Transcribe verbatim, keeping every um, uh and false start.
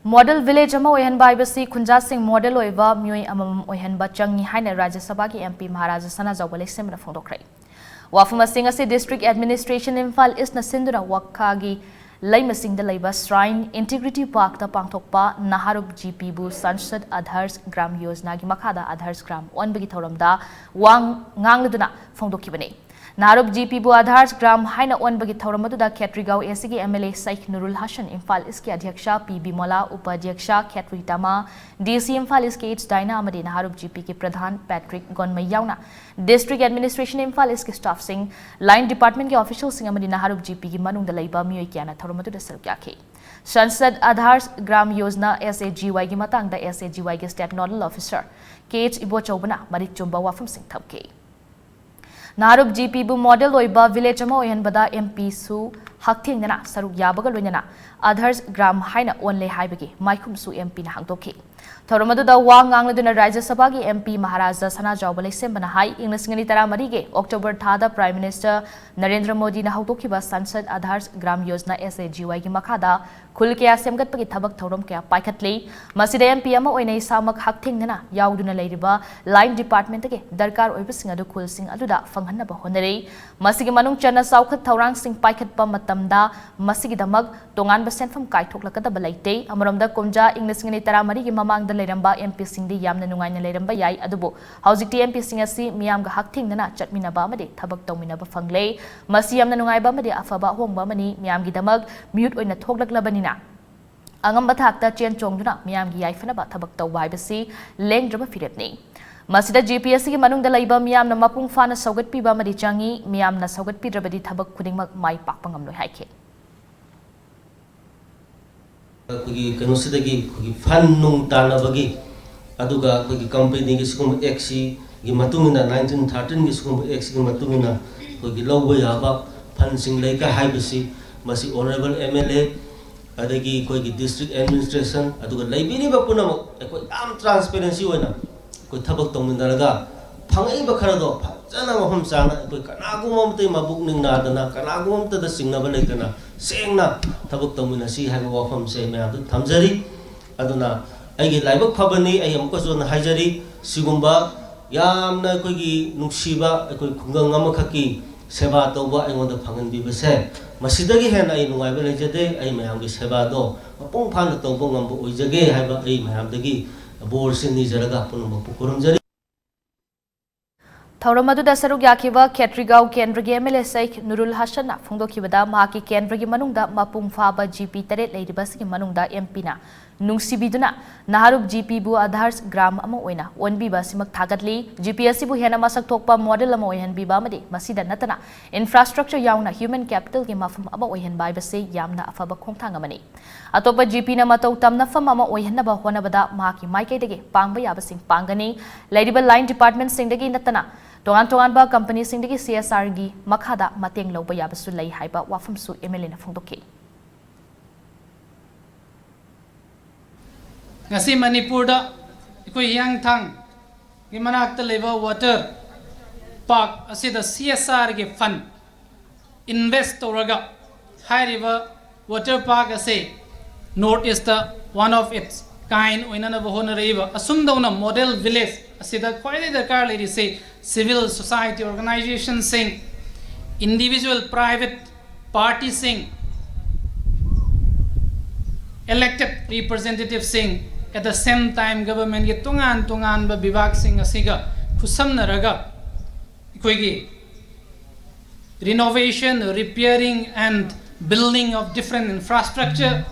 Model village ꯑꯃ ꯑꯣꯏꯍꯟꯕ ꯍꯥꯏꯕꯁꯤ ꯈꯨꯟꯖꯥꯁꯤꯡ ꯃꯣꯗꯦꯜ ꯑꯣꯏꯕ ꯃꯤꯑꯣꯏ ꯑꯃꯃꯝ ꯑꯣꯏꯍꯟꯕ ꯆꯪꯏ ꯍꯥꯏꯅ ꯔꯥꯖ꯭ꯌ ꯁꯚꯥꯒꯤ M P ꯃꯍꯥꯔꯥꯖꯥ ꯁꯅꯥꯖꯥꯎꯕ ꯂꯩꯁꯦꯝꯕꯅ ꯐꯣꯡꯗꯣꯛꯈ꯭ꯔꯦ꯫ ꯋꯥꯐꯝ ꯑꯁꯤ ꯉꯁꯤ District Administration ꯏꯝꯐꯥꯜ ꯏꯁꯅ ꯁꯤꯟꯗꯨꯅ ꯋꯥꯈꯥꯒꯤ ꯂꯩꯃꯁꯤꯡꯗ ꯂꯩꯕ Shrine Integrity Parkꯇ ꯄꯥꯡꯊꯣꯛꯄ ꯅꯍꯥꯔꯨꯞ G Pꯕꯨ ꯁꯟꯁꯗ ꯑꯗꯔꯁ ꯒ꯭ꯔꯥꯝ ꯌꯣꯖꯅꯥꯒꯤ ꯃꯈꯥꯗ ꯑꯗꯔꯁ ꯒ꯭ꯔꯥꯝ ꯑꯣꯟꯕꯒꯤ ꯊꯧꯔꯝꯗ ꯋꯥ ꯉꯥꯡꯂꯗꯨꯅ ꯐꯣꯡꯗꯣꯛꯈꯤꯕꯅꯤ꯫ ꯅꯍꯥꯔꯨꯞ G Pꯕꯨ ꯑꯗꯔꯁ ꯒ꯭ꯔꯥꯝ ꯍꯥꯏꯅ ꯑꯣꯟꯕꯒꯤ ꯊꯧꯔꯝ ꯑꯗꯨꯗ ꯈꯦꯇ꯭ꯔꯤꯒꯥꯎ A Cꯒꯤ M L A Sheikh ꯅꯨꯔꯨꯜ Hasan, Imphal ꯏꯁꯀꯤ ꯑꯙ꯭ꯌꯛꯁ P ꯕꯤꯃꯣꯂꯥ, ꯎꯄꯥꯙ꯭ꯌꯛꯁ ꯈꯦꯇ꯭ꯔꯤ ꯇꯃꯥ, D C ꯏꯝꯐꯥꯜ ꯏꯁ K H ꯗꯥꯏꯅꯥ ꯑꯃꯗꯤ ꯅꯍꯥꯔꯨꯞ G Pꯒꯤ ꯄ꯭ꯔꯙꯥꯟ ꯄꯦꯇ꯭ꯔꯤꯛ ꯒꯣꯟꯃꯩ ꯌꯥꯎꯅ District Administration ꯏꯝꯐꯥꯜ ꯏꯁꯀꯤ staffꯁꯤꯡ, Line Departmentꯀꯤ officialꯁꯤꯡ ꯑꯃꯗꯤ ꯅꯍꯥꯔꯨꯞ G Pꯒꯤ ꯃꯅꯨꯡꯗ ꯂꯩꯕ ꯃꯤꯑꯣꯏ ꯀꯌꯥꯅ ꯊꯧꯔꯝ ꯑꯗꯨꯗ ꯁꯔꯨꯛ ꯌꯥꯈꯤ꯫ Sansad Adarsh Gram Yojana S A G Yꯒꯤ ꯃꯇꯥꯡꯗ S A G Yꯒꯤ State Nodal Officer K H ꯏꯕꯣꯆꯧꯕꯅ ꯃꯔꯤꯛ ꯆꯨꯝꯕ ꯋꯥꯐꯝꯁꯤꯡ ꯊꯝꯈꯤ꯫ ꯅꯍꯥꯔꯨꯞ G Pꯕꯨ ꯃꯣꯗꯦꯜ ꯑꯣꯏꯕ ꯚꯤꯂꯦꯖ ꯑꯃ ꯑꯣꯏꯍꯟꯕꯗ M Pꯁꯨ ꯍꯛꯊꯦꯡꯅꯅ ꯁꯔꯨꯛ ꯌꯥꯕꯒ ꯂꯣꯏꯅꯅ ꯑꯗꯔꯁ ꯒ꯭ꯔꯥꯝ ꯍꯥꯏꯅ ꯑꯣꯟꯂꯦ ꯍꯥꯏꯕꯒꯤ ꯃꯥꯏꯈꯨꯝꯁꯨ M Pꯅ ꯍꯥꯡꯗꯣꯛꯈꯤ꯫ ꯊꯧꯔꯝ ꯑꯗꯨꯗ ꯋꯥ ꯉꯥꯡꯂꯗꯨꯅ ꯔꯥꯖ꯭ꯌ ꯁꯚꯥꯒꯤ M P ꯃꯍꯥꯔꯥꯖꯥ ꯁꯅꯥꯖꯥꯎꯕ ꯂꯩꯁꯦꯝꯕꯅ ꯍꯥꯏ, ꯏꯪ ꯂꯤꯁꯤꯡ ꯑꯅꯤ ꯇꯔꯥꯃꯔꯤꯒꯤ October ꯊꯥꯗ Prime Minister ꯅꯔꯦꯟꯗ꯭ꯔ ꯃꯣꯗꯤꯅ ꯍꯧꯗꯣꯛꯈꯤꯕ Sansad Adarsh Gram Yojana S A G Yꯒꯤ ꯃꯈꯥꯗ ꯈꯨꯜ ꯀꯌꯥ ꯁꯦꯝꯒꯠꯄꯒꯤ ꯊꯕꯛ ꯊꯧꯔꯝ ꯀꯌꯥ ꯄꯥꯏꯈꯠꯂꯤ꯫ ꯃꯁꯤꯗ M P ꯑꯃ ꯑꯣꯏꯅ ꯏꯁꯥꯃꯛ ꯍꯛꯊꯦꯡꯅꯅ ꯌꯥꯎꯗꯨꯅ ꯂꯩꯔꯤꯕ Line Departmentꯇꯒꯤ ꯗꯔꯀꯥꯔ ꯑꯣꯏꯕꯁꯤꯡ ꯑꯗꯨ ꯈꯨꯜꯁꯤꯡ ꯑꯗꯨꯗ ꯐꯪꯍꯟꯅꯕ ꯍꯣꯠꯅꯔꯤ꯫ ꯃꯁꯤꯒꯤ ꯃꯅꯨꯡ ꯆꯟꯅ ꯆꯥꯎꯈꯠ ꯊꯧꯔꯥꯡꯁꯤꯡ ꯄꯥꯏꯈꯠꯄ ꯃꯇꯝꯗ ꯃꯁꯤꯒꯤꯗꯃꯛ ꯇꯣꯉꯥꯟꯕ ꯁꯦꯟꯐꯝ ꯀꯥꯏꯊꯣꯛꯂꯛꯀꯗꯕ ꯂꯩꯇꯦ꯫ ꯑꯃꯔꯣꯝꯗ ꯀꯨꯝꯖꯥ ꯏꯪ ꯂꯤꯁꯤꯡ ꯑꯅꯤ ꯇꯔꯥꯃꯔꯤꯒꯤ ꯃꯃꯥꯡꯗ ꯂꯩꯔꯝꯕ M Pꯁꯤꯡꯗꯤ ꯌꯥꯝꯅ ꯅꯨꯡꯉꯥꯏꯅ ꯂꯩꯔꯝꯕ ꯌꯥꯏ, ꯑꯗꯨꯕꯨ ꯍꯧꯖꯤꯛꯇꯤ M Pꯁꯤꯡ ꯑꯁꯤ ꯃꯤꯌꯥꯝꯒ ꯍꯛꯊꯦꯡꯅꯅ ꯆꯠꯃꯤꯟꯅꯕ ꯑꯃꯗꯤ ꯊꯕꯛ ꯇꯧꯃꯤꯟꯅꯕ ꯐꯪꯂꯦ꯫ ꯃꯁꯤ ꯌꯥꯝꯅ ꯅꯨꯡꯉꯥꯏꯕ ꯑꯃꯗꯤ ꯑꯐꯕ ꯑꯍꯣꯡꯕ ꯑꯃꯅꯤ꯫ ꯃꯤꯌꯥꯝꯒꯤꯗꯃꯛ ꯃꯤꯍꯨꯠ ꯑꯣꯏꯅ ꯊꯣꯛꯂꯛꯂꯕꯅꯤꯅ ꯑꯉꯝꯕ ꯊꯥꯛꯇ ꯆꯦꯟ ꯆꯣꯡꯗꯨꯅ ꯃꯤꯌꯥꯝꯒꯤ ꯌꯥꯏꯐꯅꯕ ꯊꯕꯛ ꯇꯧꯕ ꯍꯥꯏꯕꯁꯤ ꯂꯦꯡꯗ꯭ꯔꯕ ꯐꯤꯔꯦꯞꯅꯤ꯫ ꯃꯁꯤꯗ G P ꯑꯁꯤꯒꯤ ꯃꯅꯨꯡꯗ ꯂꯩꯕ ꯃꯤꯌꯥꯝꯅ ꯃꯄꯨꯡ ꯐꯥꯅ ꯁꯧꯒꯠꯄꯤꯕ ꯑꯃꯗꯤ ꯆꯪꯏ꯫ ꯃꯤꯌꯥꯝꯅ ꯁꯧꯒꯠꯄꯤꯗ꯭ꯔꯕꯗꯤ ꯊꯕꯛ ꯈꯨꯗꯤꯡꯃꯛ ꯃꯥꯏ ꯄꯥꯛꯄ ꯉꯝꯂꯣꯏ ꯍꯥꯏꯈꯤ꯫ ꯑꯩꯈꯣꯏꯒꯤ ꯀꯩꯅꯣꯁꯤꯗꯒꯤ ꯑꯩꯈꯣꯏꯒꯤ ꯐꯟ ꯅꯨꯡ ꯇꯥꯟꯅꯕꯒꯤ, ꯑꯗꯨꯒ ꯑꯩꯈꯣꯏꯒꯤ ꯀꯝꯄꯦꯅꯤꯒꯤ ꯁꯤꯒꯨꯝꯕ ꯑꯦꯛꯁꯤꯒꯤ ꯃꯇꯨꯡ ꯏꯟꯅ, ꯅꯥꯏꯟꯇꯤꯟ ꯊꯥꯔꯇꯤꯟꯒꯤ ꯁꯤꯒꯨꯝꯕ ꯑꯦꯛꯁꯤꯒꯤ ꯃꯇꯨꯡ ꯏꯟꯅ ꯑꯩꯈꯣꯏꯒꯤ ꯂꯧꯕ ꯌꯥꯕ ꯐꯟꯁꯤꯡ ꯂꯩꯒ ꯍꯥꯏꯕꯁꯤ, ꯃꯁꯤ Honourable M L A, ꯑꯗꯒꯤ ꯑꯩꯈꯣꯏꯒꯤ District Administration, ꯑꯗꯨꯒ ꯂꯩꯕꯤꯔꯤꯕ ꯄꯨꯝꯅꯃꯛ ꯑꯩꯈꯣꯏ ꯌꯥꯝ transparency ꯑꯣꯏꯅ ꯑꯩꯈꯣꯏ ꯊꯕꯛ ꯇꯧꯃꯤꯟꯅꯔꯒ ꯐꯪꯉꯛꯏꯕ ꯈꯔꯗꯣ ꯐꯖꯅ ꯃꯐꯝ ꯆꯥꯅ ꯑꯩꯈꯣꯏ ꯀꯅꯥꯒꯨꯝꯕ ꯑꯃꯠꯇꯒꯤ ꯃꯕꯨꯛ ꯅꯤꯡ ꯅꯥꯗꯅ, ꯀꯅꯥꯒꯨꯝꯕ ꯑꯃꯠꯇꯗ ꯆꯤꯡꯅꯕ ꯂꯩꯇꯅ ꯁꯦꯡꯅ ꯊꯕꯛ ꯇꯧꯃꯤꯟꯅꯁꯤ ꯍꯥꯏꯕ ꯋꯥꯐꯝꯁꯦ ꯑꯩ ꯃꯌꯥꯝꯗ ꯊꯝꯖꯔꯤ꯫ ꯑꯗꯨꯅ ꯑꯩꯒꯤ ꯂꯥꯏꯕꯛ ꯐꯕꯅꯤ, ꯑꯩ ꯑꯃꯨꯛꯀꯁꯨ ꯍꯟꯅ ꯍꯥꯏꯖꯔꯤ, ꯁꯤꯒꯨꯝꯕ ꯌꯥꯝꯅ ꯑꯩꯈꯣꯏꯒꯤ ꯅꯨꯡꯁꯤꯕ ꯑꯩꯈꯣꯏ ꯈꯨꯡꯒꯪ ꯑꯃꯈꯛꯀꯤ ꯁꯦꯕꯥ ꯇꯧꯕ ꯑꯩꯉꯣꯟꯗ ꯐꯪꯍꯟꯕꯤꯕꯁꯦ, ꯃꯁꯤꯗꯒꯤ ꯍꯦꯟꯅ ꯑꯩ ꯅꯨꯡꯉꯥꯏꯕ ꯂꯩꯖꯗꯦ꯫ ꯑꯩ ꯃꯌꯥꯝꯒꯤ ꯁꯦꯕꯥꯗꯣ ꯃꯄꯨꯡ ꯐꯥꯅ ꯇꯧꯕ ꯉꯝꯕ ꯑꯣꯏꯖꯒꯦ ꯍꯥꯏꯕ ꯑꯩ ꯃꯌꯥꯝꯗꯒꯤ ꯕꯣꯔꯁꯤ ꯅꯤꯖꯔꯒ ꯄꯨꯝꯅꯃꯛꯄꯨ ꯈꯨꯔꯨꯝꯖꯔꯤ꯫ ꯊꯧꯔꯝ ꯑꯗꯨꯗ ꯁꯔꯨꯛ ꯌꯥꯈꯤꯕ ꯈꯦꯇ꯭ꯔꯤꯒꯥꯎ ꯀꯦꯟꯗ꯭ꯔꯒꯤ ꯑꯦꯝ ꯑꯦꯜ ꯑꯦ ꯁꯩꯈ ꯅꯨꯔꯨꯜ ꯍꯁꯟꯅ ꯐꯣꯡꯗꯣꯛꯈꯤꯕꯗ, ꯃꯍꯥꯛꯀꯤ ꯀꯦꯟꯗ꯭ꯔꯒꯤ ꯃꯅꯨꯡꯗ ꯃꯄꯨꯡ ꯐꯥꯕ ꯖꯤ ꯄꯤ ꯇꯔꯦꯠ ꯂꯩꯔꯤꯕꯁꯤꯒꯤ ꯃꯅꯨꯡꯗ ꯑꯦꯝ ꯄꯤꯅ ꯅꯨꯡꯁꯤꯕꯤꯗꯨꯅ ꯅꯍꯥꯔꯨꯞ ꯖꯤ ꯄꯤꯕꯨ ꯑꯥꯙꯥꯔ ꯒ꯭ꯔꯥꯝ ꯑꯃ ꯑꯣꯏꯅ ꯑꯣꯟꯕꯤꯕ ꯑꯁꯤꯃꯛ ꯊꯥꯒꯠꯂꯤ꯫ ꯖꯤ ꯄꯤ ꯑꯁꯤꯕꯨ ꯍꯦꯟꯅ ꯃꯁꯛ ꯊꯣꯛꯄ ꯃꯣꯗꯦꯜ ꯑꯃ ꯑꯣꯏꯍꯟꯕꯤꯕ ꯑꯃꯗꯤ ꯃꯁꯤꯗ ꯅꯠꯇꯅ ꯏꯟꯐ꯭ꯔꯥꯁ꯭ꯇ꯭ꯔꯛꯆꯔ ꯌꯥꯎꯅ ꯍ꯭ꯌꯨꯃꯦꯟ ꯀꯦꯄꯤꯇꯦꯜꯒꯤ ꯃꯐꯝ ꯑꯃ ꯑꯣꯏꯍꯟꯕ ꯍꯥꯏꯕꯁꯤ ꯌꯥꯝꯅ ꯑꯐꯕ ꯈꯣꯡꯊꯥꯡ ꯑꯃꯅꯤ꯫ ꯑꯇꯣꯞꯄ ꯖꯤ ꯄꯤꯅ ꯃꯇꯧ ꯇꯝꯅꯐꯝ ꯑꯃ ꯑꯣꯏꯍꯟꯅꯕ ꯍꯣꯠꯅꯕꯗ ꯃꯍꯥꯛꯀꯤ ꯃꯥꯏꯀꯩꯗꯒꯤ ꯄꯥꯡꯕ ꯌꯥꯕꯁꯤꯡ ꯄꯥꯡꯒꯅꯤ꯫ ꯂꯩꯔꯤꯕ ꯂꯥꯏꯟ ꯗꯤꯄꯥꯔꯠꯃꯦꯟꯠꯁꯤꯡꯗꯒꯤ ꯅꯠꯇꯅ ꯇꯣꯉꯥꯟ ꯇꯣꯉꯥꯟꯕ ꯀꯝꯄꯅꯤꯁꯤꯡꯗꯒꯤ ꯁꯤ ꯑꯦꯁ ꯑꯥꯔꯒꯤ ꯃꯈꯥꯗ ꯃꯇꯦꯡ ꯂꯧꯕ ꯌꯥꯕꯁꯨ ꯂꯩ ꯍꯥꯏꯕ ꯋꯥꯐꯝꯁꯨ ꯑꯦꯝ ꯑꯦꯜ ꯑꯦꯅ ꯐꯣꯡꯗꯣꯛꯈꯤ꯫ ꯉꯁꯤ ꯃꯅꯤꯄꯨꯔꯗ ꯑꯩꯈꯣꯏ ꯍꯤꯌꯥꯡꯊꯥꯡꯒꯤ ꯃꯅꯥꯛꯇ ꯂꯩꯕ ꯋꯥꯇꯔ ꯄꯥꯔꯛ ꯑꯁꯤꯗ ꯁꯤ ꯑꯦꯁ ꯑꯥꯔꯒꯤ ꯐꯟ ꯏꯟꯚꯦꯁ ꯇꯧꯔꯒ ꯍꯥꯏꯔꯤꯕ ꯋꯥꯇꯔ ꯄꯥꯔꯛ ꯑꯁꯤ north east one of its kind ꯑꯣꯏꯅꯅꯕ ꯍꯣꯠꯅꯔꯛꯏꯕ ꯑꯁꯨꯝꯗꯧꯅ ꯃꯣꯗꯦꯜ ꯚꯤꯂꯦꯖ ꯑꯁꯤꯗ ꯈ꯭ꯋꯥꯏꯗꯒꯤ ꯗꯔꯀꯥꯔ ꯂꯩꯔꯤꯁꯤ civil society organizationꯁꯤꯡ, individual private partyꯁꯤꯡ, elected representativeꯁꯤꯡ, at the same time governmentꯀꯤ ꯇꯣꯉꯥꯟ ꯇꯣꯉꯥꯟꯕ ꯕꯤꯚꯥꯒꯁꯤꯡ ꯑꯁꯤꯒ ꯈꯨꯠꯁꯝꯅꯔꯒ ꯑꯩꯈꯣꯏꯒꯤ renovation, repairing and building of different infrastructure